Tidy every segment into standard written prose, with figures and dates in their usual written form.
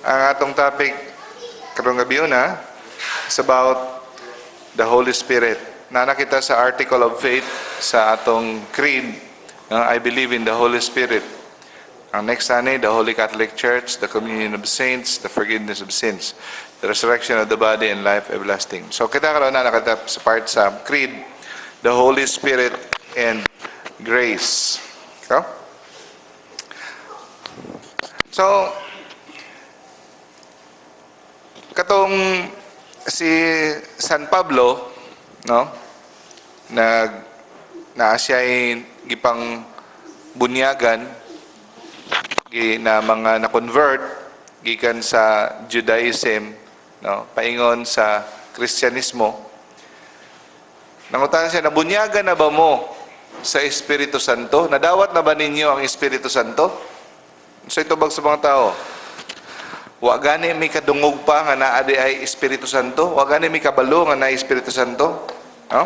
Ang atong topic karong gabiuna is about the Holy Spirit. Naa na kita sa article of faith sa atong creed, no? I believe in the Holy Spirit. Ang next ani, the Holy Catholic Church, the communion of saints, the forgiveness of sins, the resurrection of the body, and life everlasting. So kita karon naa na kita sa part sa creed, the Holy Spirit and grace. Okay? So, katong si San Pablo, no? Nag naa siya gipang bunyagan gi na mga na-convert gikan sa Judaism, no, paingon sa Kristyanismo. Nangutana siya, "Nabunyagan na ba mo sa Espiritu Santo? Nadawat na ba ninyo ang Espiritu Santo?" So itubag sa mga tao, "Wa gani may kadungog pa nga naa diay Espiritu Santo. Wa gani may kabalo nga naa Espiritu Santo." No?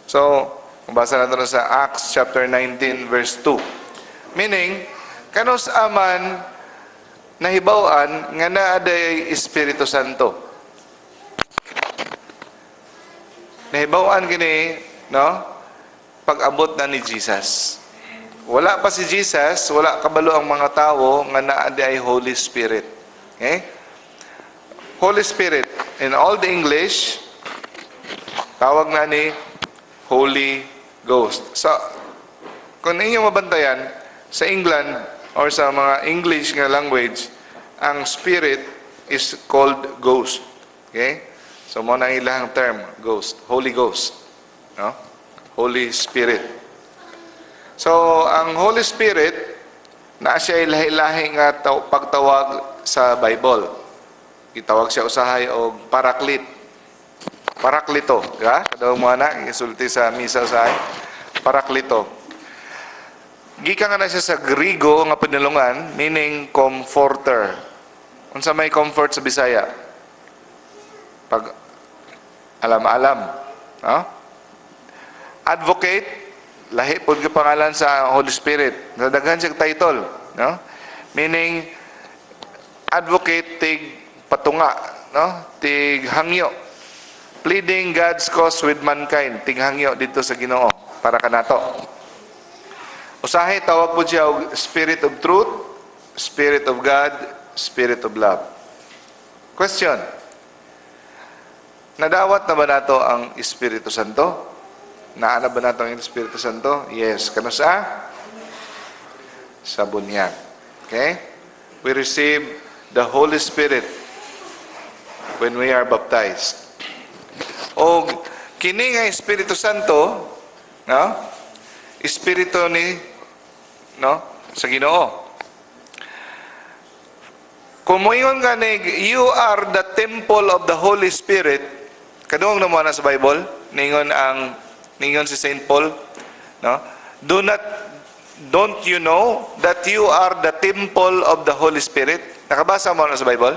So, mabasa nato na sa Acts chapter 19 verse 2. Meaning, kanus-a man nahibaw-an nga naa diay Espiritu Santo? Nahibaw-an kini, no? Pag-abot na ni Jesus. Wala pa si Jesus, wala kabalo ang mga tao nga naa diay Holy Spirit. Okay? Holy Spirit, in all the English, tawag na ni Holy Ghost. So, kung inyong mabantayan, sa England or sa mga English nga language, ang spirit is called ghost. Okay? So, mao na ang ilang term, ghost. Holy Ghost. No? Holy Spirit. So, ang Holy Spirit, naa siya lahi-lahi nga pagtawag sa Bible. Gitawag siya usahay og Paraclete. Paraklito, di ba? Kadaw mo na, isulti sa misa usahay. Paraklito. Gikan nga na siya sa Grigo nga pinulungan, meaning comforter. Unsa may comfort sa Bisaya? Pag alam-alam, no? Advocate, lahi pod ka pangalan sa Holy Spirit. Nadaghan siya title, no? Meaning advocate, tig patunga, no? Tig hangyo. Pleading God's cause with mankind, tig hangyo dito sa Ginoo para kanato. Usahay tawag po siya og Spirit of Truth, Spirit of God, Spirit of Love. Question. Nadawat na ba nato ang Espiritu Santo? Naa na ba nato ang Espiritu Santo? Yes. Kanus-a? Sa bunyag. Okay? We receive the Holy Spirit when we are baptized. O kini nga Espiritu Santo, no? Espiritu ni, no, sa Ginoo. Kung moingon ka ni, "You are the temple of the Holy Spirit," kadungog na mo na sa Bible, ningon si Saint Paul, no? Do not don't you know that you are the temple of the Holy Spirit?" Nakabasa mo na sa Bible?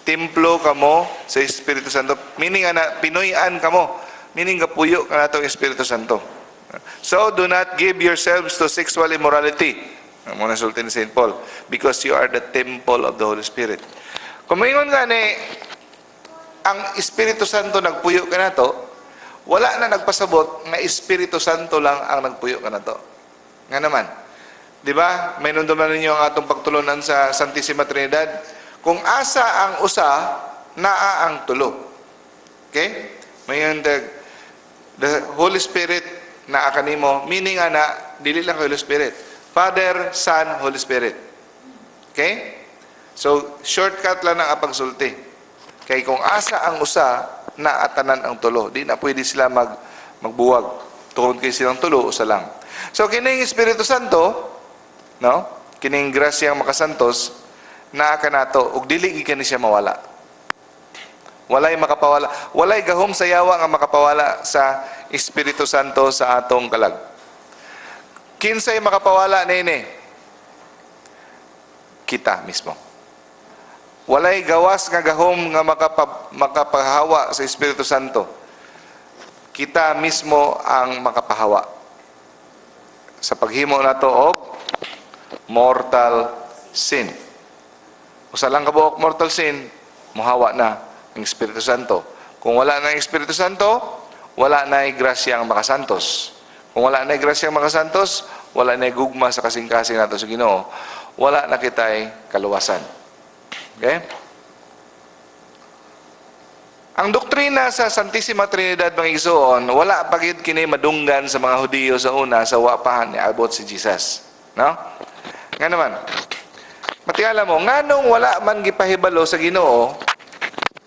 Templo kamo sa Espiritu Santo. Meaning ana, pinuy-an kamo. Meaning gapuyo ka natong Espiritu Santo. So do not give yourselves to sexual immorality. Mao na sulti ni St. Paul. Because you are the temple of the Holy Spirit. Kung moingon nga ni, ang Espiritu Santo nagpuyo kanato, wala na nagpasabot nga Espiritu Santo lang ang nagpuyo kanato. Nga naman. Di ba? May nunduman ninyo ang atong pagtulunan sa Santissima Trinidad. Kung asa ang usa, naa ang tulo. Okay? May the Holy Spirit naa kanimo, meaning ana, dili lang Holy Spirit. Father, Son, Holy Spirit. Okay? So, shortcut lang ang pagsulti. Kay kung asa ang usa, naa tanan ang tulo. Di na pwede sila magbuwag. Tungod kay silang tulo, usa lang. So, kining Espiritu Santo, no? Kining grasya ang makasantos, naa kanato ug dili gid kani siya mawala. Walay makapawala, walay gahom sa yawa nga makapawala sa Espiritu Santo sa atong kalag. Kinsay makapawala niini? Kita mismo. Walay gawas nga gahom nga makapahawa sa Espiritu Santo. Kita mismo ang makapahawa sa paghimo nato og mortal sin. Usa lang kabuok mortal sin, muhawa na ang Espiritu Santo. Kung wala na ang Espiritu Santo, wala na grasya ang makasantos. Kung wala na grasya ang makasantos, wala na gugma sa kasing-kasing nato sa Ginoo. Wala na kita'y kaluwasan. Okay? Ang doktrina sa Santissima Trinidad, mga igsoon, wala pa gyud kini madunggan sa mga Hudiyo sa una sa wa pa niabot si Jesus. No? Nga naman, matingala mo, nganong wala man gipahibalo sa Ginoo,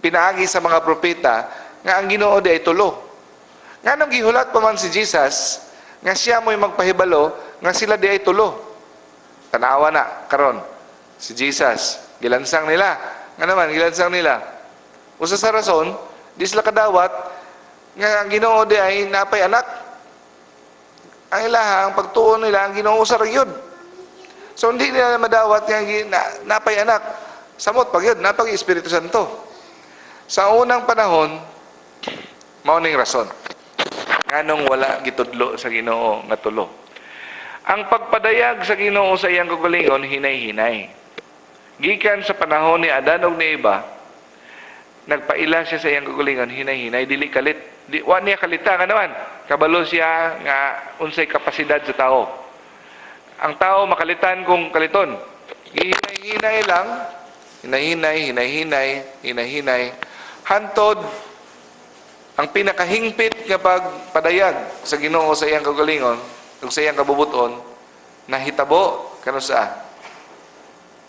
pinaagi sa mga propeta, nga ang Ginoo diay tulo? Nganong gihulat pa man si Jesus, nga siya mo'y magpahibalo, nga sila diay tulo? Tanawa na, karon si Jesus, gilansang nila. Nga naman, gilansang nila. Usa sa rason, di sila kadawat, nga ang Ginoo diay napay anak. Ang ilaha, ang pagtuon nila, ang Ginoo usa ra gyud. So hindi nila madawat nga napay anak. Samot pag yun, napag Espiritu Santo. Sa unang panahon, mao ning rason nganong wala gitudlo sa Ginoo nga tulo. Ang pagpadayag sa Ginoo sa iyang kaugalingon, hinay-hinay. Gikan sa panahon ni Adan ug ni Eva, nagpaila siya sa iyang kaugalingon hinay-hinay, dili kalit. Di wa niya kalita nga naman. Kabalo siya nga unsay kapasidad sa tao. Ang tao makalitan kung kaliton. Hinay-hinay lang, hinay-hinay, hinay-hinay, hinay-hinay, hantod ang pinakahingpit nga pagpadayag sa Ginoo sa iyang kaugalingon ug sa iyang kabubuton nahitabo kanusa?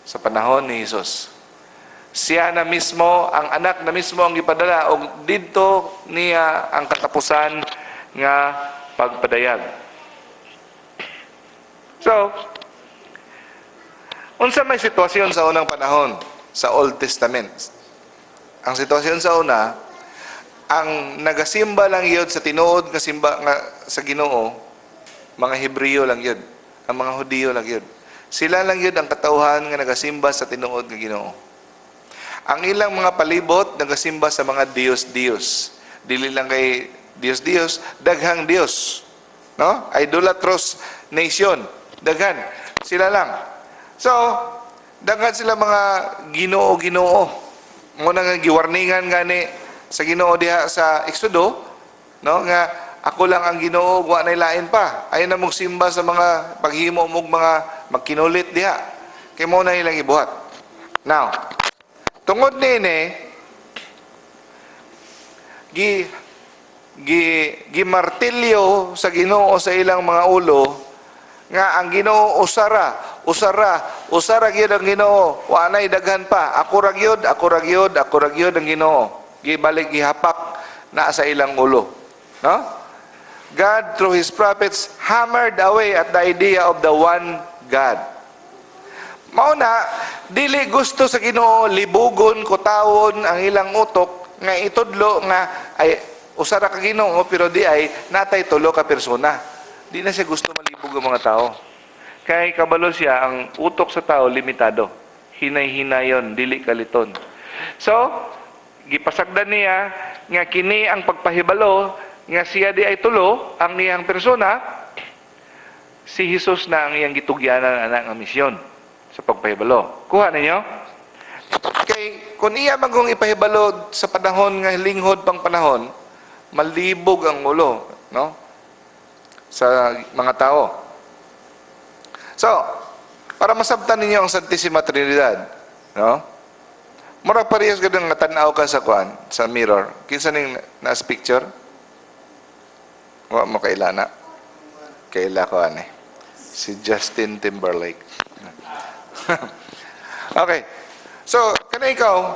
Sa panahon ni Jesus. Siya na mismo, ang anak na mismo ang gipadala og didto niya ang katapusan nga pagpadayag. So, unsa may sitwasyon sa unang panahon sa Old Testament? Ang sitwasyon sa una, ang nagasimba lang yun sa tinuod nga simba nga sa Ginoo, mga Hebreo lang yun, ang mga Hudiyo lang yun. Sila lang yun ang katawhan nga nagasimba sa tinuod nga Ginoo. Ang ilang mga palibot nagasimba sa mga Diyos-Diyos. Dili lang kay Diyos-Diyos, daghang Diyos. No? Idolatrous nation. Daghan. Sila lang. So, daghan sila mga Ginoo-Ginoo. Mao na nga giwarningan gani sa Ginoo diha sa Exodo, no, nga ako lang ang Ginoo, wa nay lain pa. Ayaw na mong simba sa mga paghimo mong mga magkinulit diha. Kay mao na ilang ibuhat. Now, tungod nini gi gi gimartilyo sa Ginoo sa ilang mga ulo nga ang Ginoo usara, usara, usara gyud ang Ginoo. Wa nay daghan pa. Ako ra gyud, ako ra gyud, ako ra gyud ang Ginoo. Gibalik gihapak na sa ilang ulo. No? God through his prophets hammered away at the idea of the one God. Mao na dili gusto sa Ginoo libugon kutawon ang ilang utok nga itudlo nga ay usa ra ka Ginoo pero diay natay tulo ka persona. Di na siya gusto malibog ang mga tao. Kay kabalo siya ang utok sa tao limitado. Hinay-hinayon, dili kaliton. So, gipasagdan niya nga kini ang pagpahibalo nga siya diay tulo ang niyang persona, si Jesus na ang iyang gitugyanan ana nga misyon sa pagpahibalo. Kuha ninyo? Kay kung iya man kung ipahibalo sa panahon nga linghod pang panahon, malibog ang ulo, no? Sa mga tao. So, para masabtan ninyo ang Santissima Trinidad, no? Mura parehas ka nga tan-aw ka sa kuan, sa mirror. Kinsa ning naas picture? Wa mo kaila na. Kaila ko ani. Si Justin Timberlake. Okay. So, kana ikaw,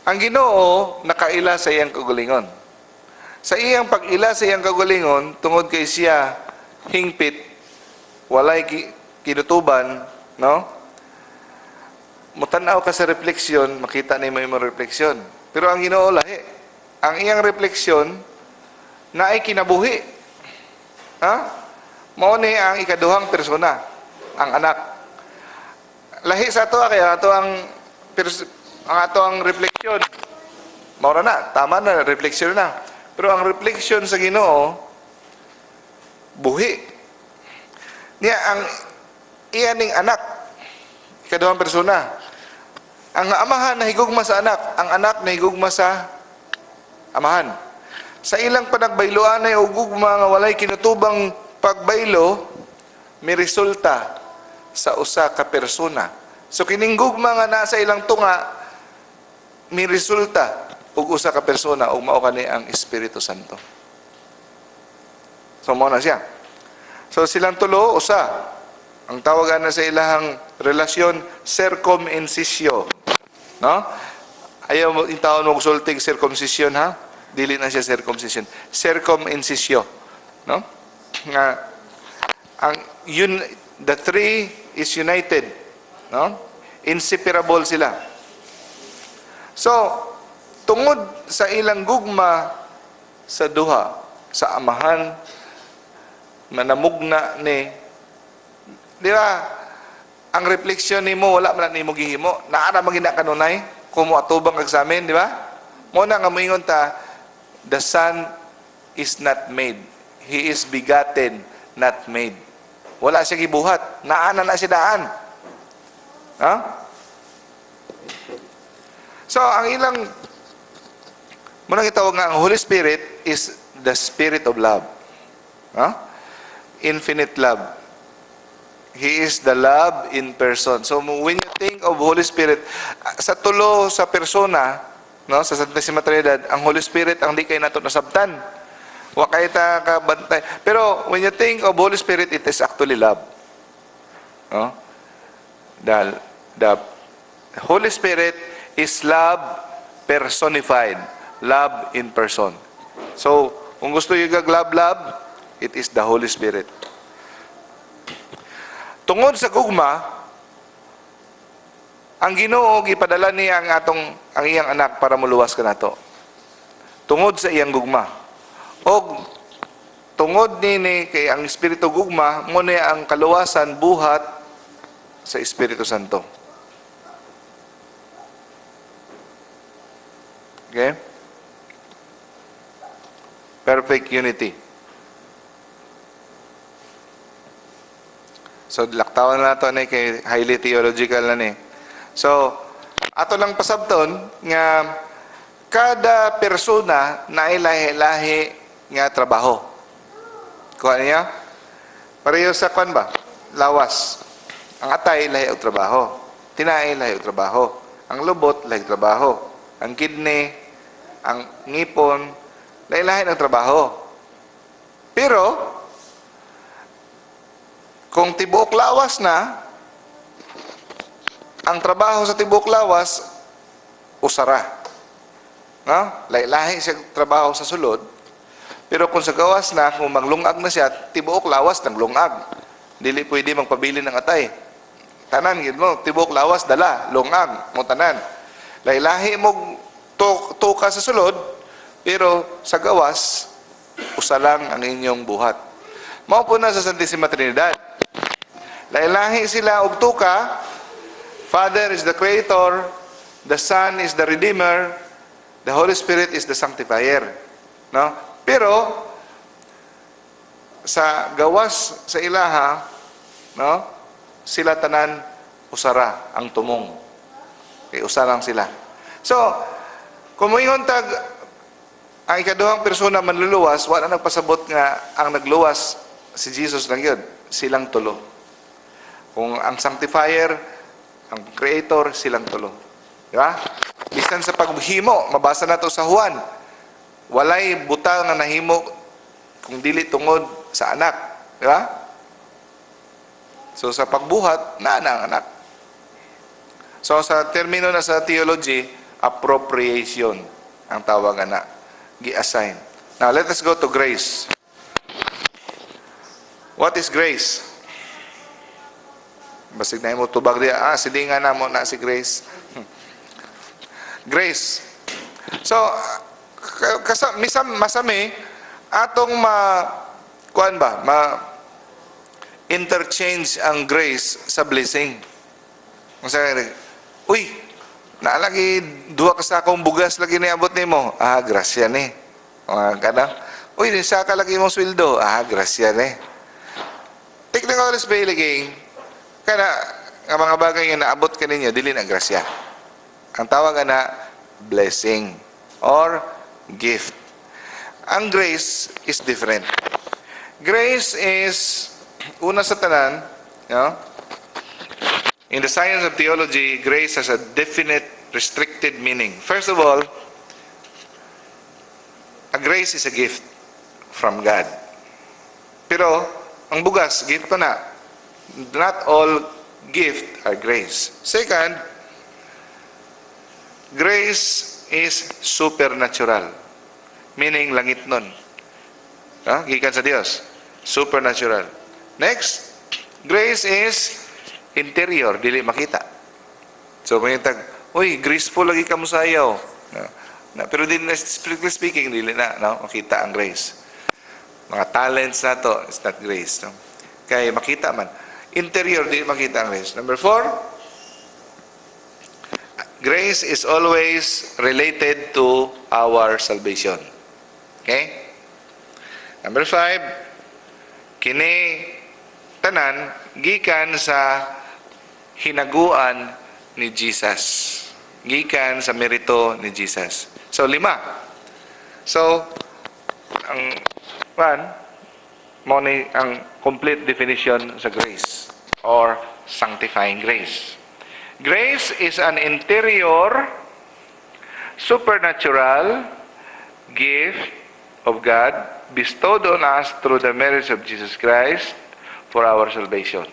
ang Ginoo nakaila sa iyang kaugalingon. Sa iyang pag-ila sa iyang kaugalingon, tungod kay siya hingpit, walay kinutuban, no? Mutanaw ka sa refleksyon, makita nimo imong refleksyon. Pero ang Ginoo lahi. Ang iyang refleksyon naay kinabuhi. Ha? Mao ni ang ikaduhang persona, ang anak. Lahi sa ato kaya ato ang ato ang refleksyon. Mao ra na, tama na, refleksyon na. Pero ang refleksyon sa Ginoo buhi. Niya ang iya ning anak, ikaduhang persona. Ang Amahan nahigugma sa Anak, ang Anak nahigugma sa Amahan. Sa ilang panagbayloanay og gugma nga walay kinutubang pagbaylo, may resulta sa usa ka persona. So kining gugma nga naa sa ilang tunga, may resulta og usa ka persona, ug mao kani ang Espiritu Santo. So mao na siya. So silang tulo usa. Ang tawagan na sa ilahang relasyon, circuminsisyo. No? Ayaw mo intawon mo sultig circumcision, ha? Dili na siya circumcision. Circuminsisyo. No? Nga ang yun, the three is united, no? Inseparable sila. So, tungod sa ilang gugma sa duha, sa Amahan, manamugna ni, di ba, ang refleksyon nimo, wala man nimo gihimo, naa ra man gina kanunay kung mo atubang kag sa amin, di ba? Mo na nga moingon ta, the Son is not made. He is begotten, not made. Wala siya gibuhat, naa na na siya daan. Ha? So, ang ilang muna gitawag nga ang Holy Spirit is the Spirit of love. Ha? Infinite love. He is the love in person. So when you think of Holy Spirit, sa tulo sa persona, no, sa Santissima Trinidad, ang Holy Spirit ang di kay nato nasabtan. Wa kay ta kabantay. Pero when you think of Holy Spirit, it is actually love. No? The Holy Spirit is love personified. Love in person. So, kung gusto yung love, love, it is the Holy Spirit. Tungod sa gugma, ang Ginoo gipadala niya ang iyang Anak para muluwas kanato. Tungod sa iyang gugma. Og tungod nini kay ang Espiritu gugma, mo ni ang kaluwasan buhat sa Espiritu Santo. Okay? Perfect unity. So, laktawan na nato ni kay highly theological na ni. So, ato lang pasabton nga kada persona naay lahi-lahi nga trabaho. Kuha niya? Pareho sa kwan ba? Lawas. Ang atay, lahi og trabaho. Tinae, lahi og trabaho. Ang lubot, lahi og trabaho. Ang kidney, ang ngipon, lahi-lahi ng trabaho. Pero, kung tibuok lawas na, ang trabaho sa tibuok lawas, usara. No? Lahi-lahi siya trabaho sa sulod. Pero kung sa gawas na, kung maglungag na siya, tibuok lawas naglungag. Dili pwede magpabili ng atay. Tanan, gid mo, tibuok lawas, dala, lungag, mo tanan. Lahi-lahi mo tuka sa sulod, pero sa gawas, usa lang ang inyong buhat. Mao po na sa Santissima Trinidad. Lahi-lahi sila og tuka. Father is the Creator, the Son is the Redeemer, the Holy Spirit is the Sanctifier. No? Pero sa gawas sa ilaha, no, sila tanan usara ang tumong. Kay usa lang sila. So, kung moingon tag ang ikaduhang persona manluluwas, wala nagpasabot nga ang nagluwas si Jesus lang yun. Silang tulo. Kung ang Sanctifier, ang Creator, silang tulo. Di ba? Bisan sa paghimo, mabasa na to sa Juan, walay butang nga nahimo kung dili tungod sa Anak. Di ba? So sa pagbuhat, naa na ang Anak. So sa termino na sa theology, appropriation ang tawag ana. Gi-assign. Now let us go to grace. What is grace? Basig na mo tubag diya. Ah, silingan na mo na si grace. Grace. So, misam, masami, atong ma, kuan ba, ma, interchange ang grace sa blessing. Kung sa, uy, naalagi, duha ka sa akong bugas lagi niabot nimo. Ah, grasya ni. Mga kana. Uy, saka lagi mong sweldo. Ah, grasya ni. Technically speaking, kana nga mga bagay nga naabot kaninyo, dili na grasya. Ang tawag ana, blessing or gift. Ang grace is different. Grace is, una sa tanan, no? In the science of theology, grace has a definite, restricted meaning. First of all, a grace is a gift from God. Pero, ang bugas, gift ko na. Not all gift are grace. Second, grace is supernatural. Meaning, langit nun. Ha? Gikan sa Dios. Supernatural. Next, grace is interior, dili makita. So, may tag, "Uy, graceful lagi ka mo sayaw." No? Na, pero din, strictly speaking, dili na, no? Makita ang grace. Mga talents na to, it's not grace. No? Kay makita man. Interior, dili makita ang grace. Number four, grace is always related to our salvation. Okay? Number five, kini tanan gikan sa hinaguan ni Jesus. Gikan sa merito ni Jesus. So, lima. So, ang one, mao ni ang complete definition sa grace or sanctifying grace. Grace is an interior, supernatural gift of God bestowed on us through the merits of Jesus Christ for our salvation.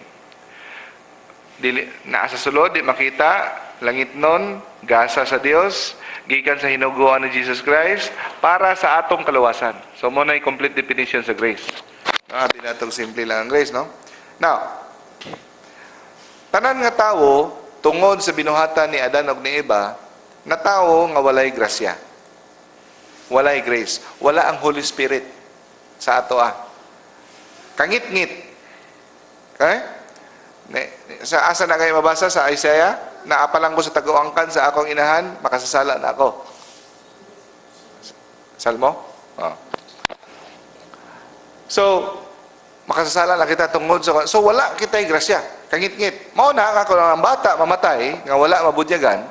Dili naa sa sulod, di makita, langit nun, gasa sa Dios, gikan sa hinuguan ni Jesus Christ para sa atong kaluwasan. So mao na yung complete definition sa grace. Ah, di natong simple lang ang grace, no? Now, tanan nga tawo tungod sa binuhatan ni Adan ug ni Eva, na tawo nga walay grasya. Walay grace. Wala ang Holy Spirit sa ato ah. Kangit-ngit. Okay? Sa asa na kayo mabasa sa Isaiah? Naa pa lang ko sa taguangkan sa akong inahan, makasasala na ako. Salmo? Oh. So, makasasala na kita tungod sa. So, wala kita'y grasya. Kangit-ngit. Mao na, nga kung ang bata mamatay, nga wala mabunyagan,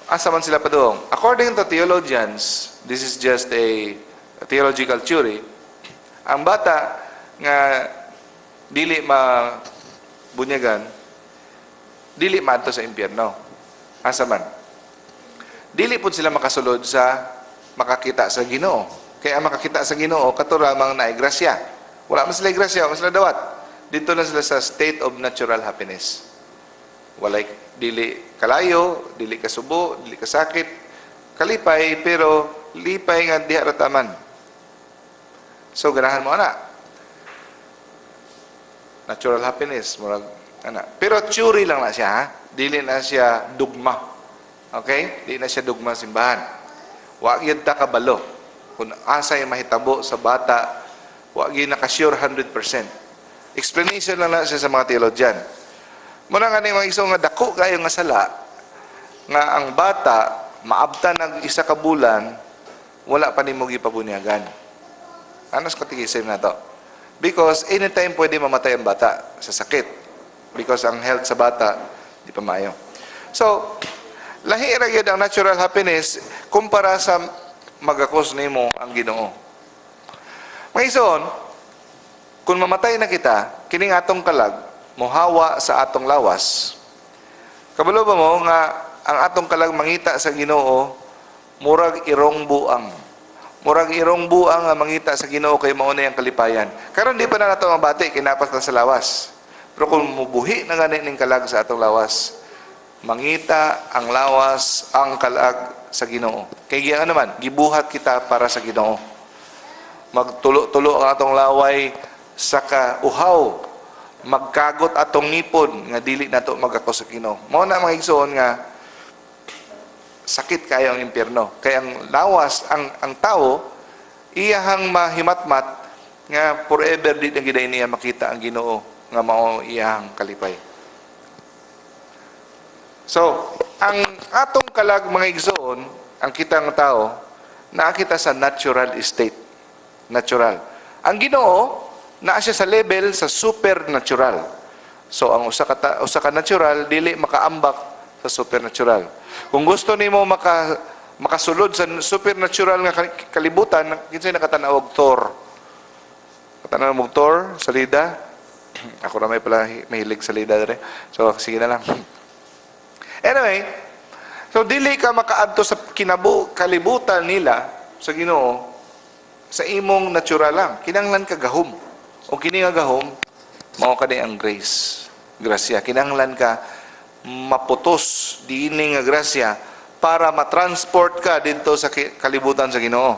asa man sila padung? According to theologians, this is just a theological theory, ang bata nga dili mabunyagan, dili maadto sa impyerno. Asa man? Dili pud sila makasulod sa makakita sa Ginoo. Kaya ang makakita sa Ginoo kato ramang naay grasya. Wala man sila grasya, wala man sila dawat. Dito na sila sa state of natural happiness. Walay, dili kalayo, dili kasubo, dili kasakit, kalipay, pero lipay nga diha ra taman. So ganahan mo ana. Natural happiness, murag ana. Pero theory lang na siya, ha? Dili na siya dugma. Okay? Dili na siya dugma simbahan. Wa gyud ta kabalo kung asay mahitabo sa bata, wa gyud naka-sure 100%. Explanation lang na siya sa mga theologian. Muna nga mga igsoon nga dako kayo nga sala nga ang bata maabtan nag 1 ka bulan, wala pa nimo gipabunyagan. Ano sa catechism na to? Because anytime pwede mamatay ang bata sa sakit. Because ang health sa bata di pa maayo. So, lahi ra gyud ang natural happiness kumpara sa magakos nimo ang Ginoo. Mga igsoon, kung mamatay na kita, kining atong kalag mohawa sa atong lawas. Kabalo ba mo nga ang atong kalag mangita sa Ginoo murag irong buang? Murag irong buang nga mangita sa Ginoo kay mao na ang kalipayan. Karon di pa na nato mabati kay naa pa ta sa lawas. Pero kung mubuhi na gani ning kalag sa atong lawas, mangita ang lawas, ang kalag sa Ginoo. Kay giya naman, gibuhat kita para sa Ginoo. Magtulo-tulo ang atong laway sa kauhaw, magkagot atong ngipon nga dili nato magako sa Ginoo. Mao na, mga igsoon, nga sakit kayo ang impyerno. Kay ang lawas, ang tao iyahang mahimatmat nga forever di na gyud niya makita ang Ginoo nga mao iyahang kalipay. So, ang atong kalag, mga igsoon, ang kitang tao, naa kita sa natural state. Natural. Ang Ginoo, naa siya sa level sa supernatural. So, ang usa ka natural dili makaambak sa supernatural. Kung gusto nimo makasulod sa supernatural nga kalibutan, kinsay nakatanaw og Thor? Katanaw mo og Thor salida? Ako ra may pala mahilig sa salida dire. So sige na lang. Anyway, so dili ka makaadto sa kalibutan nila sa Ginoo sa imong natural lang. Kinahanglan ka gahom. O kini nga gahom, mao kani ang grace. Grasya. Kinahanglan ka maputos diini nga grasya para matransport ka didto sa kalibutan sa Ginoo.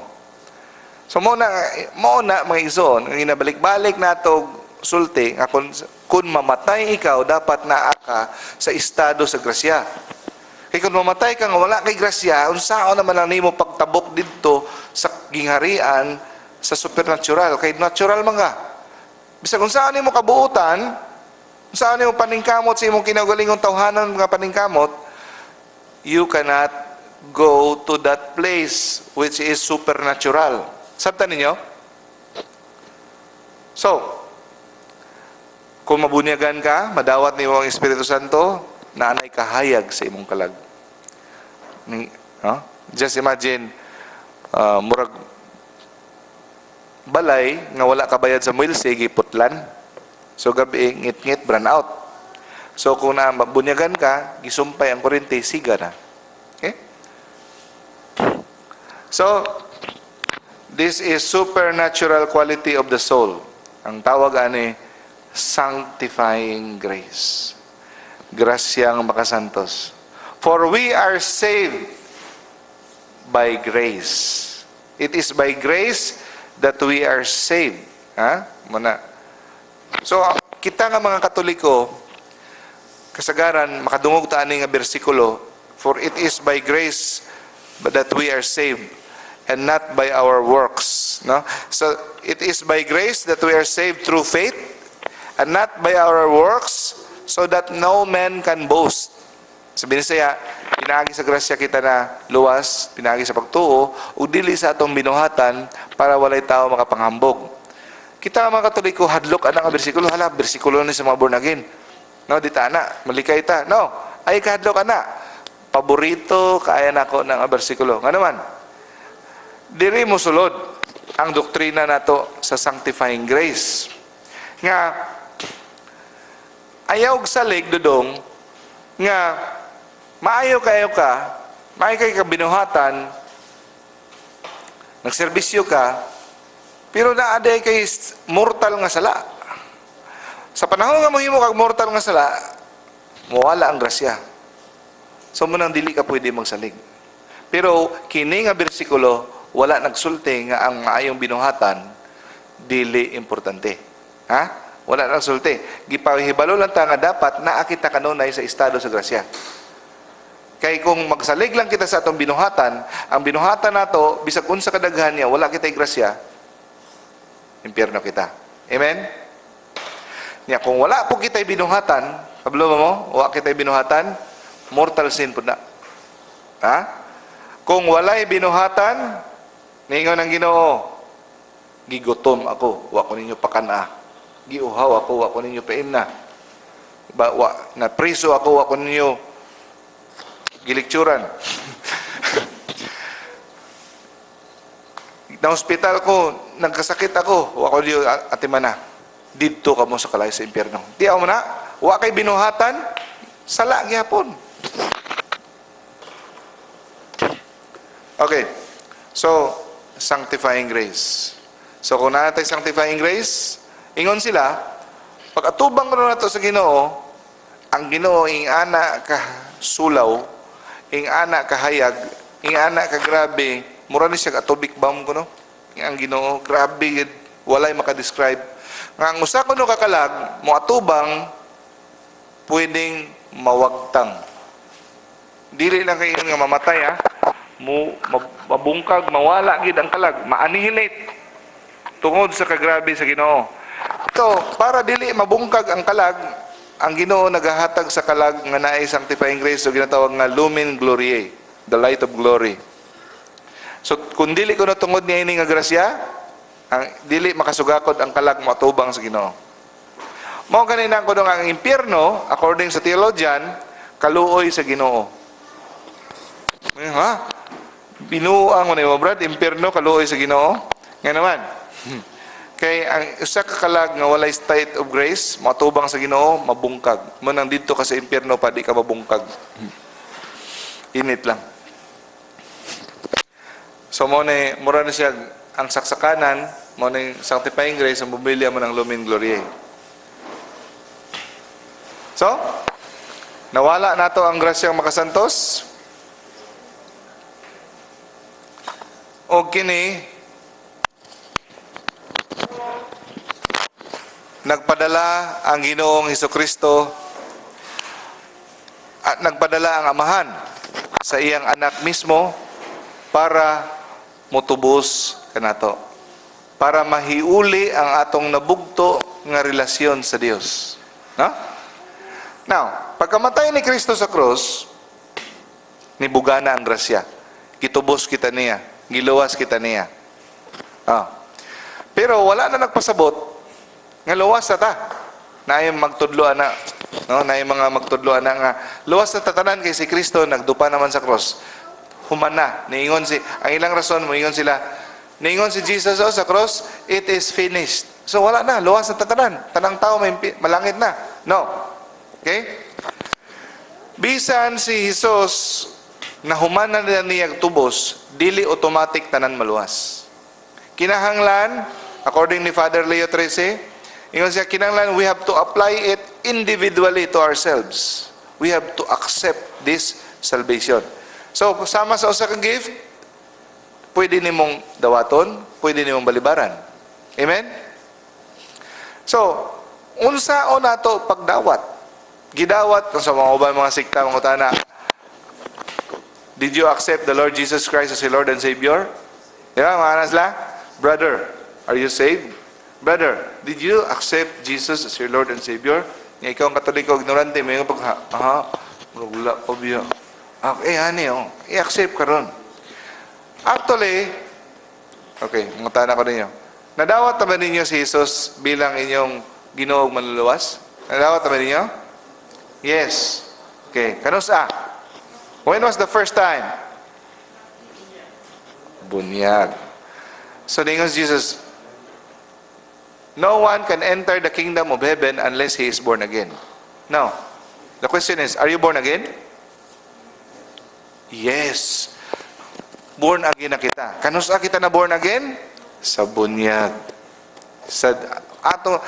So mo na, mga igsoon, nga ginabalik-balik nato sulti nga kung mamatay ikaw, dapat naa ka sa estado sa grasya. Kay kung mamatay ka nga wala kay grasya, unsaon naman lang nimo pagtabok didto sa gingharian sa supernatural? Kay natural man ka. Bisag unsaon nimo kabuutan, unsaon nimo paningkamot sa imong kinaugalingong tawhanan nga paningkamot, you cannot go to that place which is supernatural. Sabtan ninyo? So, kung mabunyagan ka, madawat nimo ang Espiritu Santo, naanay kahayag sa imong kalag. Ni, no? Just imagine, murag balay nga wala ka bayad sa mwelse, giputlan. So gabi, ngit-ngit, brown out. So kung na mabunyagan ka, gisumpay ang kuryente, siga na. Okay? So, this is supernatural quality of the soul. Ang tawag ani, sanctifying grace. Grasyang makasantos. For we are saved by grace. It is by grace that we are saved. Ha? Muna. So, kita nga mga Katoliko, kasagaran, makadungog ta ani nga bersikulo, "For it is by grace that we are saved and not by our works." No? So, it is by grace that we are saved through faith and not by our works, so that no man can boast. Sa Binisaya, pinaagi sa grasya kita na luwas, pinaagi sa pagtuo, ug dili sa atong binuhatan para walay tao makapanghambog. Kita mga Katoliko, hadlok ana nga bersikulo, hala, bersikulo ni sa mga born again. No, di ta na, malikay ta. No, ay kahadlok ana. Paborito kaya nako ng bersikulo. Nga naman, diri mo sulod ang doktrina nato sa sanctifying grace. Nga ayaw og salig, dudong, nga maayo kayo ka, maayo kay ka binuhatan, nagserbisyo ka, pero naa diay kay mortal nga sala. Sa panahon nga mohimo kag mortal nga sala, mawala ang grasya. So mo nang dili ka pwede magsalig. Pero kini nga bersikulo wala nagsulti nga ang maayong binuhatan dili importante. Ha? Wala nagsulti. Gipahibalo lang ta nga dapat naa kita kanunay sa estado sa grasya. Kay kung magsalig lang kita sa atong binuhatan, ang binuhatan nato bisag unsa kadaghan niya, wala kitay grasya, impyerno kita. Amen? Nya kung wala po kitay binuhatan, kabalo mo, wala kitay binuhatan, mortal sin pud na. Ha? Kung walay binuhatan, ningon ang Ginoo, "Gigutom ako, wa ko ninyo pakana. Giuhaw ako, wa ko ninyo paimna. Ba, wa, na preso ako, wa ko ninyo gilikturan. Na hospital ko, nagkasakit ako, wa ko ninyo atimana." Didto ka mo sa kalayo sa impyerno. Di ako mo na, wa kay binuhatan, sala gyapon. Okay. So, sanctifying grace. So, kung naa tay sanctifying grace, ingon sila, pag atubang ko na to sa Ginoo, ang Ginoo ing ana ka sulaw, ing ana ka hayag, ing ana ka grabe, mura ni siya atomic bomb kuno. Ang Ginoo, grabe gid, walay maka-describe. Nga ang usa kuno kakalag mo atubang, pwedeng mawagtang. Dili lang kay nga mamatay ha. Mo mabungkag, mawala gid ang kalag, ma-annihilate tungod sa kagrabe sa Ginoo. So, para dili mabungkag ang kalag, ang Ginoo nagahatag sa kalag nga naay sanctifying grace o ginatawag nga lumen gloriae, the light of glory. So, kung dili kuno tungod niya ini nga grasya, ang dili makasugakod ang kalag moatubang sa Ginoo. Mao gani na kuno ang impyerno, according sa theologian, Kaluoy sa Ginoo. Eh, ha? Binuang mo na mo, Brad, impyerno, kaluoy sa Ginoo. Nga naman. Kay ang usa ka kalag nga walay state of grace, matubang sa Ginoo, mabungkag. Mo nang didto ka sa impyerno pa di ka mabungkag. Init lang. So mo ni mura na siya ang saksakanan, mo ni sanctifying grace, ang bumbilya mo ng Lumen Gloriae. So, nawala nato ang grasyang makasantos. O kini nagpadala ang Ginoong Hesukristo at nagpadala ang Amahan sa iyang anak mismo para mutubos kanato, para mahiuli ang atong nabugto nga relasyon sa Dios, no? Now, pagkamatay ni Kristo sa krus, nibugana ang grasya. Gitubos kita niya, giluwas kita niya. Ah. Pero wala na nagpasabot nga luwas na ta. Naay magtudlo ana, no? Naay mga magtudlo ana nga luwas na tatanan kay si Kristo nagdupa naman sa cross. Human na, niingon si ang ilang rason moingon sila, niingon si Jesus, oh, sa cross, "It is finished." So wala na, luwas na tatanan. Tanang tao may malangit na. No. Okay? Bisan si Jesus nahuman na niya tubos, dili automatic tanan maluwas. Kinahanglan, according ni Father Leo XIII, ingon siya, kinahanglan we have to apply it individually to ourselves. We have to accept this salvation. So, sama sa usa ka gift, pwede nimong dawaton, pwede nimong balibaran. Amen? So, unsa o nato pagdawat? Gidawat sa mga uban mga sikta mga utana. Did you accept the Lord Jesus Christ as your Lord and Savior? Di ba, mga sila? Brother, are you saved? Brother, did you accept Jesus as your Lord and Savior? Nga ikaw ang Katoliko, ignorante, may nga pag, aha, wala pa biya. Ah, eh, ani, oh, i-accept ka ron. Actually, okay, mangutana ko ninyo. Nadawat naman ninyo si Jesus bilang inyong Ginoo ug manluluwas? Nadawat naman ninyo? Yes. Okay, kanus-a? When was the first time? Bunyag. So, ningon si Jesus, "No one can enter the kingdom of heaven unless he is born again." Now, the question is, are you born again? Yes. Born again na kita. Kanus-a kita na born again? Sa bunyag. Sa ato,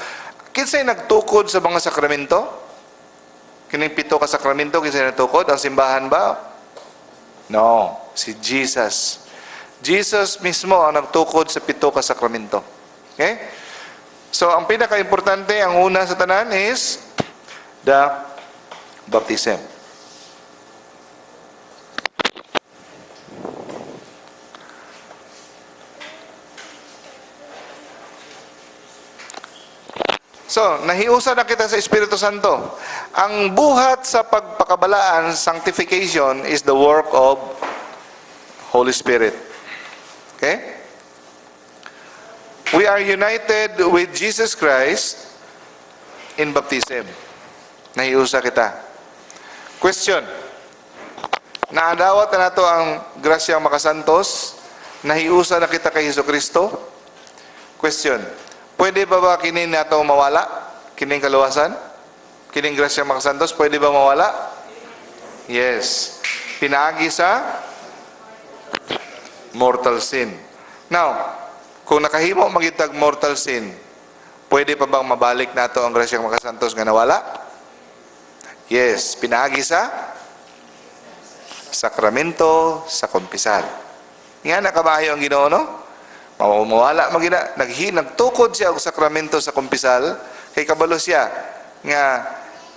kinsay nagtukod sa mga sakramento? Kining pito ka sakramento, kinsay nagtukod? Ang simbahan ba? No, si Jesus. Jesus mismo ang nagtukod sa pito ka sakramento. Okay? So, ang pinaka-importante, ang una sa tanan is the baptism. So, nahiusa na kita sa Espiritu Santo. Ang buhat sa pagpakabalaan, sanctification, is the work of Holy Spirit. Okay? We are united with Jesus Christ in baptism. Nahiusa kita. Question. Naadawat na nato ang grasyang makasantos? Nahiusa na kita kay Hesus Kristo? Question. Pwede ba ba kini nato mawala? Kining kaluwasan? Kining grasyang makasantos, pwede ba mawala? Yes. Pinaagi sa mortal sin. Now, kung nakahimo magitag mortal sin, pwede pa bang mabalik nato ang grasyang makasantos nga nawala? Yes, pinaagi sa sakramento sa kumpisal. Nga nakamayo ang Ginoo, no? Mawala magina, nagtukod siya og sakramento sa kumpisal kay kabalo siya nga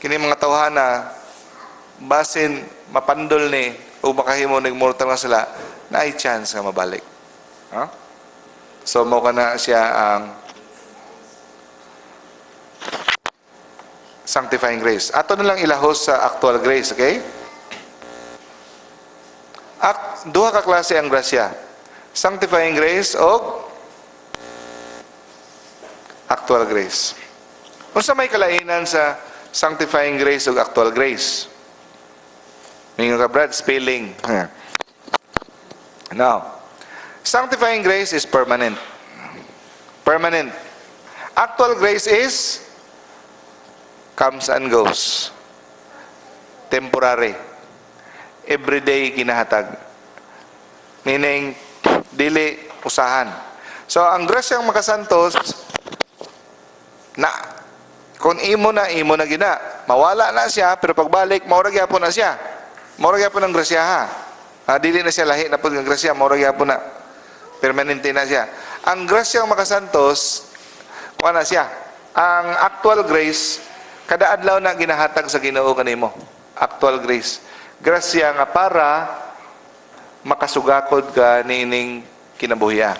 kini mga tawhana basin mapandol ni o makahimo ning mortal nga sala, naay chance nga mabalik. Huh? So mao kana siya ang sanctifying grace. Ato na lang ilahos sa actual grace, okay? Duha ka klase ang grasya. Sanctifying grace o actual grace. Unsa may kalainan sa sanctifying grace o actual grace? Mingon ka, "Brad, spelling." Now, sanctifying grace is permanent. Permanent. Actual grace is comes and goes. Temporary. Everyday ginahatag. Meaning, dili usahan. So, ang grasyang makasantos, na, kung imo na gina. Mawala na siya, pero pagbalik, maura gyapon na siya. Maura gyapon ang grasya ha. Ah, dili na siya lahi na pud nga grasya, maura gyapon na. Permanente na siya. Ang grasyang makasantos, kuha na siya. Ang actual grace, kada adlaw na ginahatag sa Ginoo kanimo. Actual grace. Grasya nga para makasugakod ka niining kinabuhiya.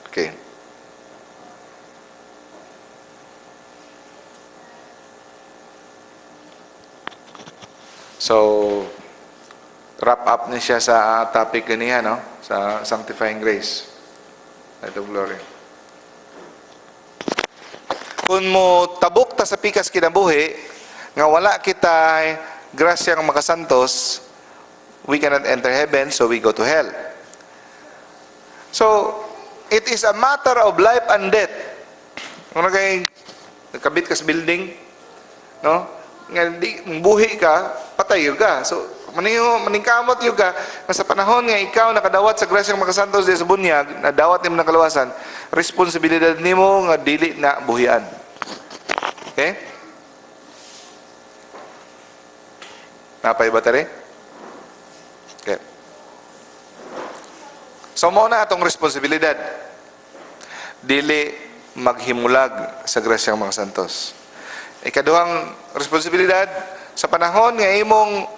Okay. So, wrap up ni siya sa topic ganiha, no? Sa sanctifying grace. Light of glory. Kung mo tabok ta sa pikas kinabuhi, nga wala kita grasyang makasantos, we cannot enter heaven, so we go to hell. So, it is a matter of life and death. Kung kay nagkabit ka sa building, no? Nga di buhi ka, patay ka. So, maniho, maningkamot yun ka, nga sa panahon nga ikaw nakadawat sa grasyang makasantos di sa bunyag, nadawat nimo ng kaluwasan, responsibilidad nimo nga dili na buhian. Okay? Napay battery? Okay. So, mao na atong responsibilidad. Dili maghimulag sa grasyang mga santos. Ikaduhang responsibilidad, sa panahon nga imong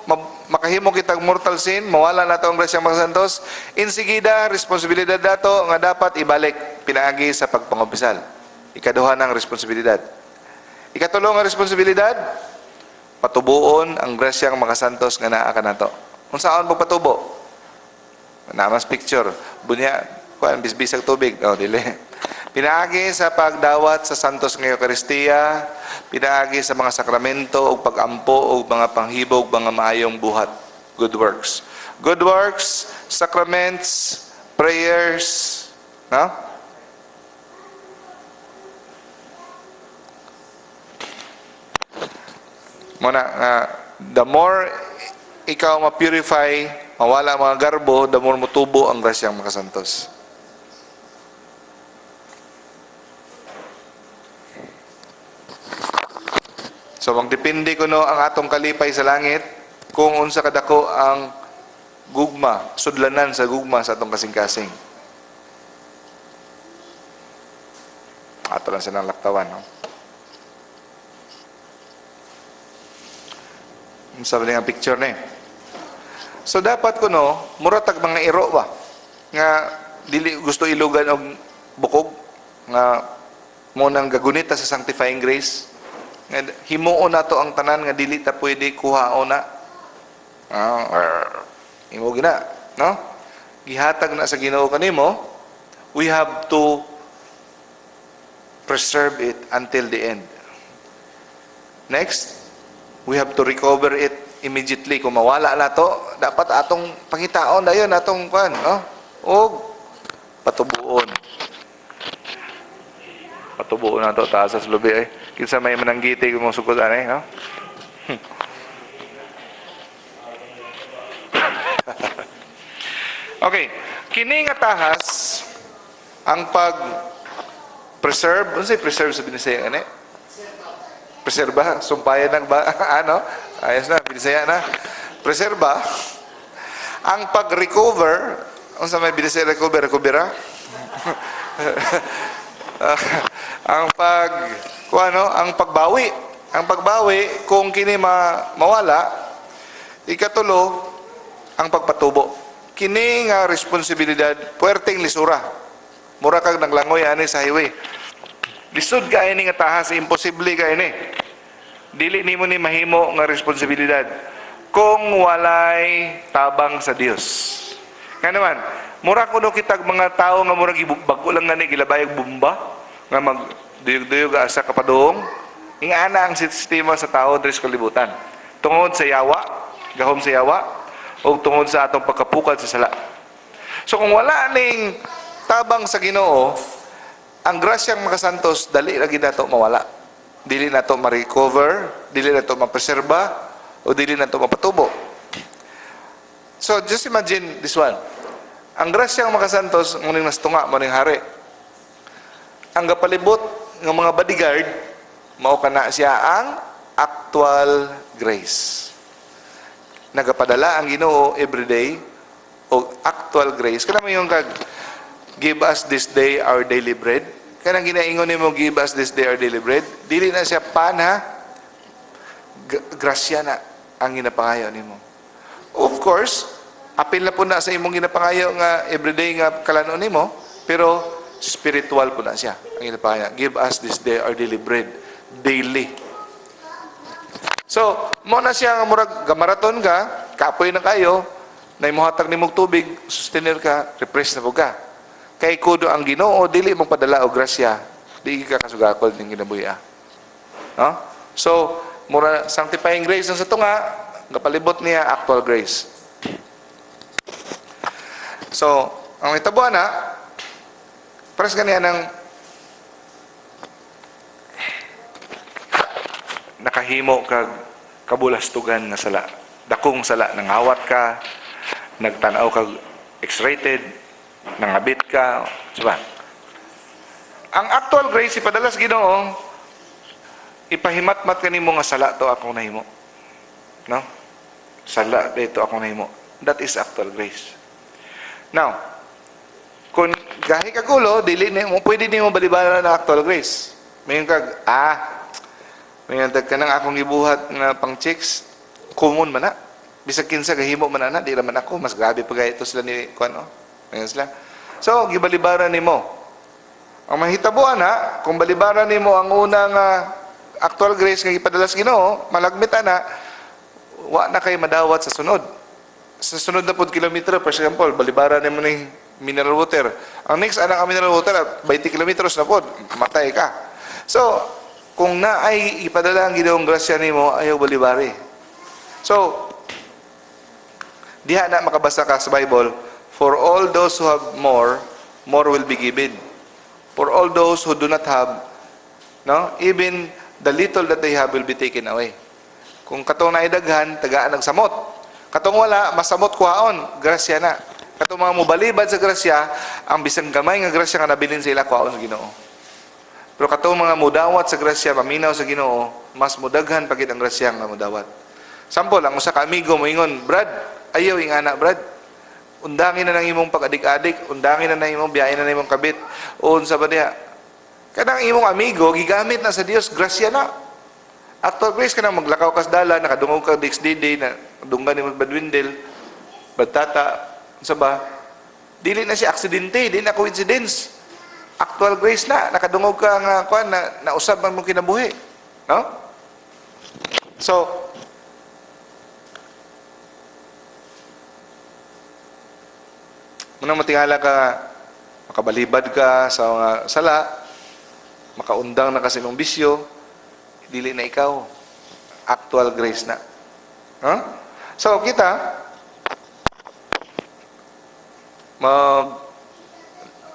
makahimo kitag mortal sin, mawala na ang grasyang mga santos, insigida, responsibilidad dato nga dapat ibalik pinaagi sa pagpangumpisal. Ikaduha ng responsibilidad. Ikatulo nga responsibilidad, patubuon ang grasyang makasantos nga naa kanato. Unsaon pagpatubo? Namas picture. Bunya, kuan bisbisag tubig. Oh, dili. Pinaagi sa pagdawat sa Santos nga Eucharistia, pinaagi sa mga sakramento ug pagampo ug mga panghibog mga maayong buhat, good works. Good works, sacraments, prayers, no? Muna nga the more ikaw ma-purify, mawala ang mga garbo, the more motubo ang grasyang makasantos. So magdepende kuno ang atong kalipay sa langit kung unsa kadako ang gugma, sudlanan sa gugma sa atong kasing-kasing. Ato lang silang laktawan, no? Sabi nga picture ni. So dapat kuno mura tag mga iro ba nga dili gusto ilugan og bukog nga mo nang gagunita sa sanctifying grace. Nga himuon nato ang tanan nga dili ta pwede kuhaon na. Imo gina, no? Gihatag na sa Ginoo kanimo, we have to preserve it until the end. Next, we have to recover it immediately. Kung mawala na to, dapat atong pangitaon dayon atong kuan, no? Og patubuon. Patubuon na to taas sa lubi ay. Kinsa may mananggiti kung sugod ani, no? Okay, kini nga tahas ang pag preserve, unsay preserve sa Binisaya ani? Preserba, sumpayan ng ba, ano? Ayos na, Binisaya na. Preserba. Ang pag-recover, unsa may Binisaya recover, recovera? Ang pag kung ano, ang pagbawi. Ang pagbawi kung kini mawala, ikatulo ang pagpatubo. Kini nga responsibilidad puwerteng lisura. Mura kag naglangoy ani sa highway. Lisod ka ini nga tahas, imposible ka ini. Dili nimo ni mahimo nga responsibilidad kung walay tabang sa Dios. Nga naman, mura kuno kitag mga tao nga murag bag-o lang gani gilabayag bomba nga mag duyog-duyog asa kapadung. Ingana ang sistema sa tao diri sa kalibutan. Tungod sa yawa, gahom sa yawa, o tungod sa atong pagkapukad sa sala. So kung wala ning tabang sa Ginoo, ang grasyang makasantos dali lagi nato mawala. Dili nato ma-recover, dili nato mapreserba, o dili nato mapatubo. So just imagine this one. Ang grasyang makasantos mao ning nastunga, mao ning hari. Ang gapalibot ng mga bodyguard, mao kana siya ang actual grace. Nagapadala ang Ginoo everyday og actual grace. Kana mo yung kag "Give us this day our daily bread." Kanang ginaingon nimo, "Give us this day our daily bread." Dili na siya pan ha. Grasya na ang ginapangayo nimo. Of course, apil na po na sa imong ginapangayo nga everyday nga kalanon nimo, pero spiritual po na siya ang ginapangayo. "Give us this day our daily bread," daily. So, mo na siya nga murag gamaraton ka, kapoy na kayo, na imuhatag nimong tubig, sustainer ka, refresh na po ka. Kay kudo ang Ginoo dili mo padala og grasya, di ka kasugakol ning kinabuhi. No? So, mura sanctifying grace ang sa tunga, gapalibot niya actual grace. So, ang itabo na, pares ganiya ng nakahimo kag kabulastugan nga sala. Dakong sala, nangawat ka, nagtanaw kag X-rated, nangabit ka, diba? Ang actual grace ipadala sa Ginoo, ipahimatmat kanimo nga sala to akong nahimo. No? Sala dito akong nahimo. That is actual grace. Now, kung gahi ka gulo, dili nimo pwede nimo balibaran ang actual grace. Mayon kag may ka nang akong gibuhat nga pang chicks, common man na. Bisag kinsa gahimo man na, di raman ako, mas grabe pa gayto sila ni kuan oh. Mayon sila. So, gibalibaran nimo. Ang mahitabo ana, kung balibaran nimo ang una nga actual grace nga gipadala sa Ginoo, malagmit ana, wa na kay madawat sa sunod. Sa sunod na pod kilometro, for example, balibaran nimo ning mineral water. Ang next ana ka mineral water, 20 kilometros na pod, matay ka. So, kung naay ipadala ang Ginoong grasya nimo, ayaw balibari. So, diha na makabasa ka sa Bible, "For all those who have more, more will be given. For all those who do not have, no, even the little that they have will be taken away." Kung katong naidaghan, tagaan ng samot. Katong wala, masamot kuhaon, grasya na. Katong mga mobalibad sa grasya, ang bisan gamay nga grasya nga nabilin sa ila, kuhaon sa Ginoo. Pero katong mga mudawat sa grasya, maminaw sa Ginoo, mas mudaghan pagid ang grasya nga mudawat. Sample, ang usa ka amigo moingon, "Brad, ayaw ingana, Brad. Undangin na nang imong pag-adik-adik, undangin na nang imong biyahe na nang imong kabit." Unsa ba diha? Kanang imong amigo gigamit na sa Dios, grasya na. Actual grace, kanang maglakaw kas dala, nakadungog ka DXDD, na dunggan nimo Badwindel, Badtata, unsa ba? Dili na siya aksidente, dili na coincidence. Actual grace na, nakadungog ka nga kuan na nausab ang imong kinabuhi. No? So, munang matingala ka, makabalibad ka sa mga sala, makaundang na kasi imong bisyo, dili na ikaw. Actual grace na. Huh? So, kita, mag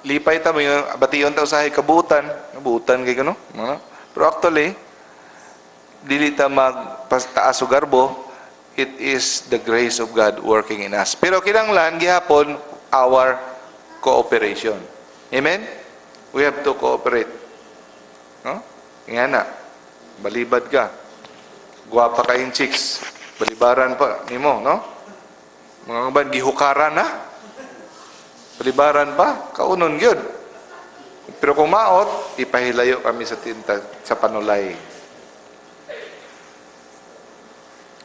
lipay ta mo yung bation ta usahay kabuutan, kabuutan kay kuno, no? Pero actually, dili ta magpataas og garbo, it is the grace of God working in us. Pero kinahanglan gihapon our cooperation. Amen? We have to cooperate. No? Nga na, balibad ka. Gwapa kayong chicks. Balibaran pa nimo, no? Mga ban gihukaran na. Balibaran pa, kaunon gyud. Pero kung maot, ipahilayo kami sa tinta sa panulay.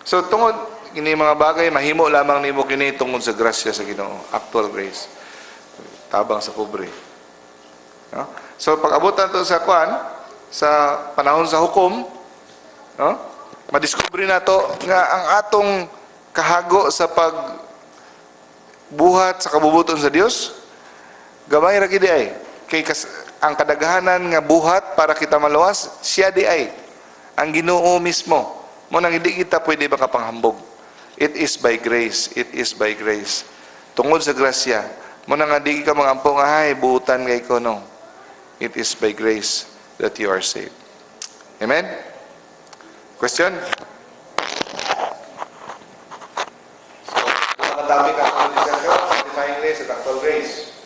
So tungod kini mga bagay mahimo lamang nimo kini tungod sa grasya sa Ginoo, actual grace. Tabang sa pobre. No? So pag abutan to sa kwan, sa panahon sa hukom, no? Madiskubre nato nga ang atong kahago sa pag buhat sa kabubuton sa Dios gamay ra gid ay kay ang kadaghanan nga buhat para kita maluwas siya di ay ang Ginoo mismo. Mao nang hindi kita pwede makapanghambog. It is by grace. It is by grace. Tungod sa grasya. Mao nang nga di ka mangampo nga, "Ay, buutan kay ko," no. It is by grace that you are saved. Amen? Question? So, ang topic ang discussion, sanctifying grace at actual grace.